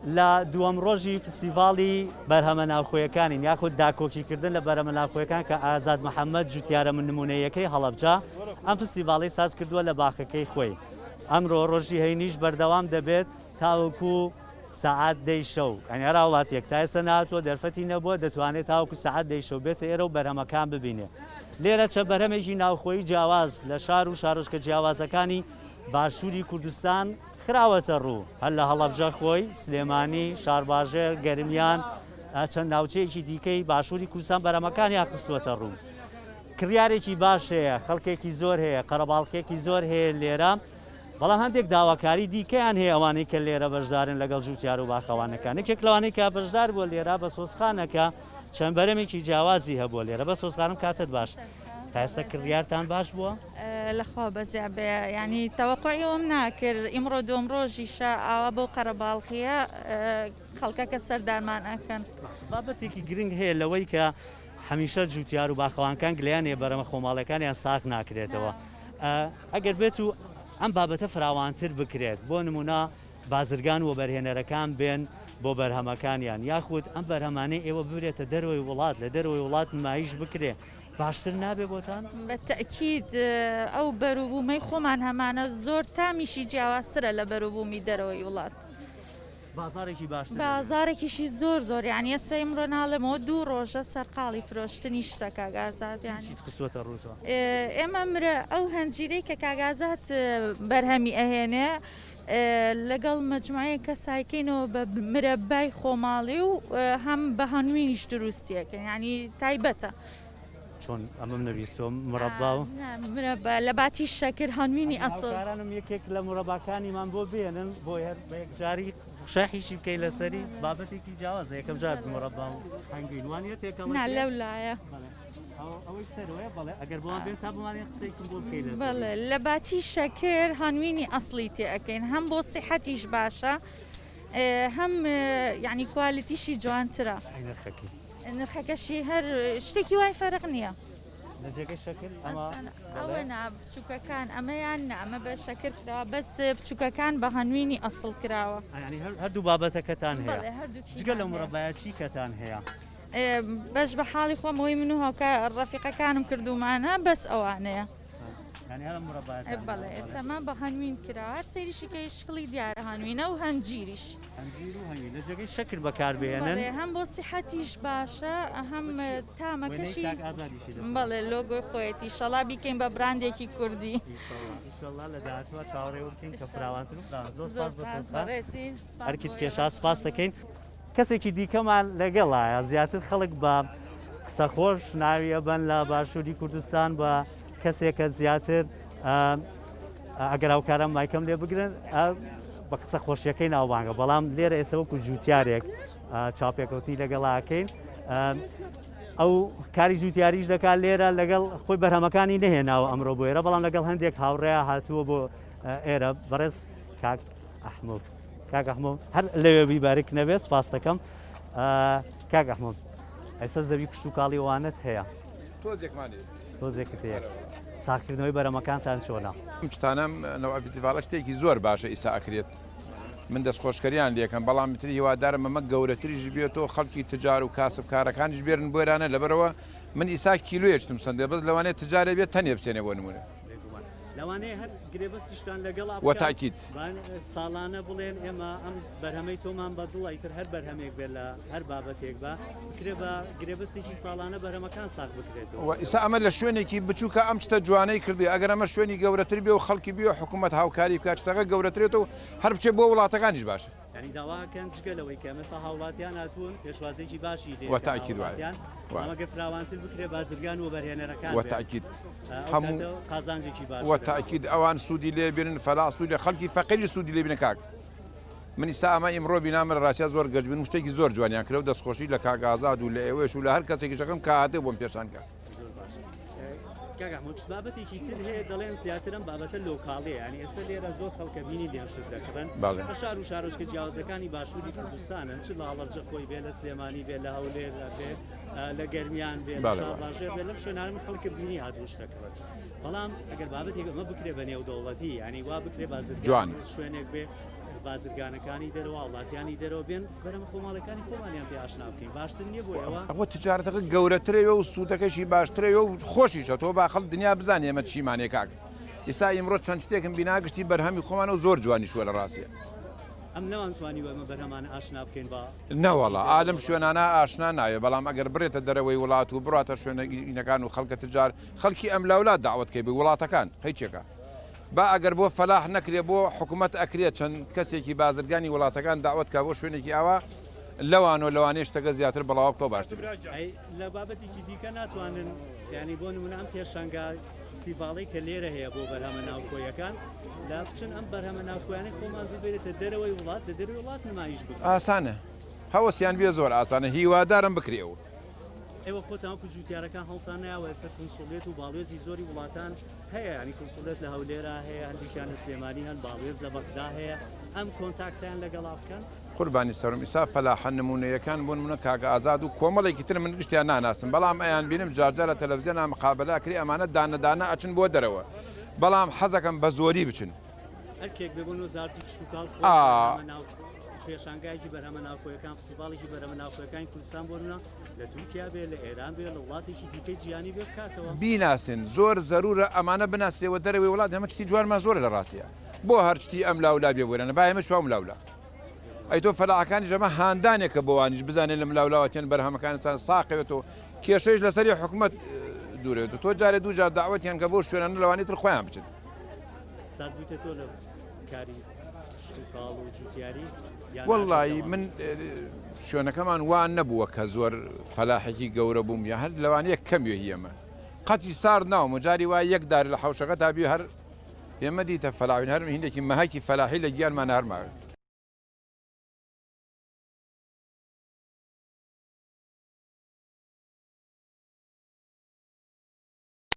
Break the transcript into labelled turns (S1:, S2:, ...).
S1: لە دووەم ڕۆژی فستیڤاڵی بەرهەمە ناوخۆیەکانین یاخود داکۆکیکردن لە بەرهەمە ناوخۆیەکان کە ئازاد محەممەد جوتیارە نمونەیەکەی هەڵەبجە ئەم فستیڤاڵی ساز کردووە لە باخەکەی خۆی. ئەمڕۆ ڕۆژی هەینیش بەردەوام دەبێت تاوەکو سەعات دەی شەو، یانی هەر هاوڵاتیەک تا ئێستا نەهاتووە دەرفەتی نەبووە دەتوانێت تاوەکو سەعات دەی شەو بێتە ئێرە و بەرهەمەکان ببینێ. لێرە چەند بەرهەمێکی ناوخۆیی جیاواز لە شار و شارۆچکە جیاوازەکانی باشووری کوردستان خراوەتە ڕوو، هەر لە هەڵەبجە خۆی، سلێمانی، شارباژێر، گەرمیان، چەند ناوچەیەکی دیکەی باشووری کوردستان بەرهەمەکانیان خستووەتە ڕوو. کڕیارێکی باش هەیە، خەڵکێکی زۆر هەیە، قەرەباڵخێکی زۆر هەیە لێرە، بەڵام هەندێک داواکاری دیکەیان هەیە ئەوانەی کە لێرە بەشدارن لەگەڵ جووتیار و باخەوانەکان. یەکێک لەوانەی کە بەشدار بووە لێرە بەسۆز خانە کە چەند بەرەمێکی جیاوازی هەبووە لێرە. بەسۆز خانم کاتت باش. تا ئێستا کڕیارتان باش بووە؟
S2: لەخوا بەزیا بێ یانی تەوەقوعی ئەوەم ناکرد ئیمڕۆ دووەم ڕۆژیشە ئاوا بەو قەرەباڵغیە خەڵکەکە سەردانمان ئەکەن.
S1: بابەتێکی گرنگ هەیە لەوەی کە هەمیشە جوتیار و باخەوانکان گلەیان هەیە بەرەمە خۆماڵیەکانیان ساغ ناکرێتەوە ئەگەر بێت و ئەم بابەتە فراوانتر بکرێت بۆ نمونە بازرگان و وەبەرهێنەرەکان بێن بۆ بەرهەمەکانیان یاخود ئەم بەرهەمانەی ئێوە ببرێتە دەرەوەی وڵات لە دەرەوەی وڵات نمایش بکرێ باشتر نابێ بۆتان؟
S2: بە تەئکید ئەو بەروبوومەی خۆمان هەمانە زۆر تامیشی جیاوازترە لە بەروبوومی دەرەوەی وڵات.
S1: بازاڕێکی باشتر دەبێت.
S2: بازاڕێکیشی زۆر زۆر یانی ئێستا ئیمڕۆ ناڵێمەوە دوو ڕۆژە سەرقاڵی فرۆشتنی شتە کاک ئازاد
S1: چی
S2: یانی.
S1: چیت خستووەتە ڕوو تۆ؟
S2: ئێمە مرە ئەو هەنجیرەی کە کاک ئازاد بەرهەمی ئەهێنێ لەگەڵ مەجموعەیەک کەسایکەینەوە بە مرەبای خۆماڵی و هەم بە هەنوینیش دروستی ئەکەین یانی تایبەتە.
S1: چۆن ئەمەم نەبیستووە مرەبا و.
S2: نا مرەبا لە باتی شەکر هەنوینی ئەسڵ.
S1: هاوکارانم یەکێک لە مرەباکانیمان بۆ بێنن بۆ هەر بە یەکجاری شەرحیشی بکەی لەسەری بابەتێکی جیاوازە یەکەم جار مرەبا و هەنگوین وانە تێکەڵ
S2: نا لەو لایە.
S1: ئەوەی سەرەوەیە بەڵێ ئەگەر بۆمان بێن تا بمانێ قسەیەکم بۆ بکەی لەسەری.
S2: بەڵێ لە باتی شەکر هەنوینی ئەسڵی تێ ئەکەین هەم بۆ سیحەتیش باشە هەم یعنی کوالیتیشی جوانترە.
S1: ئەی نرخەکەی؟
S2: نرخەکەشی هەر شتێکی وای فەرق نییە.
S1: لە جێگەی شەکر ئەمە
S2: ئەوە نا بچووکەکان ئەمەیان نا ئەمە بە شەکر کراوە بەس بچووکەکان بە هەنوینی ئەسڵ کراوە.
S1: یعنی هەردوو بابەتەکەتان هەیە. بەڵێ هەردووکی. جگە لەو مرەبایە چی کەتان هەیە؟
S2: بەش بە حاڵی خۆم ئەوەی من و هاوکار ڕەفیقەکانم کردوومانە بەس ئەوانەیە. بەڵێ ئێستا ئەمە بە هەنوین کراوە هەر سەیریشی کەی شکڵی دیارە هەنوینە و هەنجیریش.
S1: هەنجیر و هەنگوین لە جێگەی شەکر بەکاربهێنن.
S2: بەڵێ هەم بۆ سیحەتیش باشە هەم تامەکەشی. بەڵێ لۆگۆی خۆیەتی ئیشەڵا بیکەین بە براندێکی کوردی.
S1: ئیشەڵا لە داهاتووە چاوەڕێ بکەین کە فراوانتر و فراوان. زۆر سپاس بەڕێزی. ئەرکت کێشا سپاس دەکەین. کەسێکی دیکەمان لەگەڵایە زیاتر خەڵک بە قسەخۆش ناوی ئەبەن لە باشووری کوردستان بە کەسێکە زیاتر ئەگەر هاوکاران مایکەم لێ بگرن بە قسە خۆشیەکەی ناوبانگە بەڵام لێرە ئێستا وەکو جوتیارێک چاپێکەوتنی لەگەڵاکەین ئەو کاری جوتیاریش دەکات لێرە لەگەڵ خۆی بەرهەمەکانی نەهێناوە ئەمڕۆ بۆ ئێرە بەڵام لەگەڵ هەندێک هاوڕێیا هاتووە بۆ ئێرە بەڕێز کاک ئەحمۆ کاک ئەحمۆ هەر لەوێ بیبارک نەبێت سپاس دەکەم کاک ئەحمۆ ئێستا زەوی کشتوکاڵی وانت هەیە
S3: تۆزێکمان هەیە
S1: تۆزێکت هەیە ساغکردنەوەی بەرەمەکانتان چۆنە؟
S3: ئەم شتانە نەوع فیستیڤاڵە شتێکی زۆر باشە ئیسا ئەکرێت من دەستخۆشکەریان لێکەم بەڵام تر هیوادارم ئەمە گەورەتریش بێتەوە خەڵکی تجار و کاسبکارەکانیش بێرن بۆێرانە لەبەرەوە من ئیسا کیلۆیەک شتم سەندێ بەس لەوانەیە تجارێ بێت تەنێ بسێنێ بۆ نمونە.
S1: بێگومان لەوانەیە هەر گرێبەستیشتان لەگەڵا
S3: وە
S1: بکەن
S3: تاکید.
S1: با ساڵانە بڵێن ئێمە ئەم بەرهەمەی تۆمان بە دڵە ئیتر هەر بەرهەمێک بێت لە هەر بابەتێک بە بکرێ بە گرێبەستێکی ساڵانە بەرهەمەکان ساغ بکرێتەوە.
S3: وە ئیسا ئەمە لە شوێنێکی بچووکە ئەم شتە جوانەی کردی ئەگەر ئەمە شوێنی گەورەتر بێ و خەڵکی بێ و حکوومەت هاوکاری بکات شتەکە گەورەترێتەوە و هەر بچێ بۆ وڵاتەکانیش باشە.
S1: یانی داوا ئەکەن جگە لەوەی کە مەسا هاوڵاتیان هاتوون پێشوازیەکی باشی لێ
S3: وە
S1: بکەن
S3: تاکید وایە
S1: هاوڵاتیان
S3: وایە.
S1: بەڵام ئەگەر فراوانتر بکرێ بازرگان و وەبەرهێنەرەکان
S3: وە
S1: بێن
S3: تاکید
S1: ئەو
S3: هەموو
S1: کاتە قازانجێکی باشترە
S3: وە
S1: بۆ
S3: تاکید ئەوان سوودی لێ بینن فەلاح سوودی لێ خەڵکی فەقیریش سوودی لێ بینن کاک من ئیستا ئەمە ئیمڕۆ بینامە لە ڕاستیا زۆر گەش بووم شتێکی زۆر جوانیان کرد و دەستخۆشی لە کاک ئازاد و لە ئێوەش و لە هەر کەسێکیش ئەکەم کە هاتێ بۆم پێشانگا.
S1: زۆر باشە کاک ئەحمەد بابەتێکی تر هەیە دەڵێن زیاتر ئەم بابەتە لۆکاڵیە یانی ئێستا لێرە زۆر خەڵکە بینی دێن شت دەکڕن
S3: بەڵێ.
S1: لە شار و شارۆچکە جیاوازەکانی باشووری کوردستانن چ لە هەڵەبجە خۆی بێ لە سلێمانی بێ لە هەولێر بێ لە گەرمیان بێ لە
S3: بەڵێ بەڵێ.
S1: شارباژێر بێ لەم شوێنانە من خەڵکم بینی هاتوون شت دەکڕن بەڵام ئەگەر بابەتێک ئەمە بکرێ بە نێودەوڵەتی یانی وا بکرێ بازرگانی
S3: جوانە.
S1: شوێنێک بێ. بازرگانەکانی دەرەوە، هاوڵاتیانی دەرەوە بێن بەرهەمە خۆماڵیەکانی خۆمانیان پێ ئاشنا بکەین باشتر نییە بۆ ئێوە؟
S3: ئەوە تجارەتەکە گەورەترەوە و سوودەکەشی باشترەوە و خۆشیشە تۆ با خەڵک دنیا بزانێ ئێمە چیمان هەیە کاک ئیسا ئیمڕۆ چەند شتێکم بینا گشتی بەرهەمی خۆمانە و زۆر جوانیش وە لە ڕاستیە.
S1: ئەم نەمانتوانیوە ئەمە بەرهەمانە ئاشنا بکەین بە.
S3: نەوەڵا ئا لەم شوێنانە ئاشنا ناوێ بەڵام ئەگەر بڕێتە دەرەوەی وڵات و بڕاتە شوێنە ئینەکان و خەڵکە تجار خەڵکی ئەملاولا دەعوەت کەی بۆ وڵاتەکان قەیچێکە با ئەگەر بۆ فەلاح نەکرێ بۆ حکومەت ئەکرێ چەند کەسێکی بازرگانی وڵاتەکان دەعوەت کا بۆ شوێنێکی ئاوا لەوانۆ لەوانەیە شتەکە زیاتر بڵاوە بکەو باشتر بێت.
S1: ئەی لە بابەتێکی دیکە ناتوانن یانی بۆ نمونە ئەم پێشانگا فستیڤاڵەی کە لێرە هەیە بۆ بەرهەمە ناوخۆیەکان لا بچن ئەم بەرهەمە ناوخۆیانەی خۆمان ببرێتە دەرەوەی وڵات لە دەرەوەی وڵات نمایش بکرێت.
S3: ئاسانە هەوەسیان بێ زۆر ئاسانە هیوادارم بکرێ ئەوە.
S1: ئێوە خۆتان وەکو جوتیارەکان هەوڵتان نەیاوە ئێستا کونسوڵیەت و باڵوێزی زۆری وڵاتان هەیە یانی کونسوڵیەت لە هەولێرا هەیە هەندێکیان لە سلێمانی هەن باڵوێز لە بەغدا هەیە ئەم کۆنتاکتیان لەگەڵا بکەن؟
S3: قوربانی سەرم ئیسا فەلاحە نمونەیەکان بۆ نمونە کاک ئازاد و کۆمەڵێکی تر من گشتیان ناناسم بەڵام ئەیان بینم جارجار لە تەلەفزیۆنا مقابەلە ئەکرێ ئەمانە دانە دانە ئەچن بۆ دەرەوە بەڵام حەزەکەم بە زۆری بچن.
S1: ئەرکێک بێ بۆ وەزارەتی کشتوکاڵ خۆی
S3: ئا.
S1: بەرهەمە ناو پێشانگایەکی بەرهەمە ناوخۆیەکان فستیڤاڵێکی بەرهەمە ناوخۆیەکانی کوردستان بۆ نمونە لە تورکیا بێ لە ئێران بێ لە وڵاتێکی دیکەی جیهانی بێ بکاتەوە.
S3: بیناسن زۆر زەرورە ئەمانە بناسرێ وە دەرەوەی وڵات ئێمە شتی جوانمان زۆرە لە ڕاستیا بۆ هەر شتی ئەم لاو لا بێ بۆرانە با ئێمە چوە ئەم لاو لا ئەی تۆ فەلاحەکانیش ئەمە هاندانێکە بۆ وانیش بزانێ لەم لاو لاوە تێن بەرهەمەکانتان ساقەوێتەوە کێشەیش لەسەری حکومەت دوورێت تۆ جارێ دوو جار داوەتیان کە بۆ شوێنانە لەوانی تر خۆیان بچن.
S1: سارد بوویتە تۆ لە کاری کشتوکاڵ و جوتیاری یان
S3: وەڵڵایی من شوێنەکەمان وا نەبووە کە زۆر فەلاحێکی گەورە بووم یا هەر لەوانەیە کەم وێ هی ئێمە قەتی سارد ناوم و جاری وا یەک دار لە حەوشەکە تا بی هەر ئێمە دیتە فەلاحین هەر هینێکی مەهەکی فەلاحی لە گیانمان هەر ماوێت.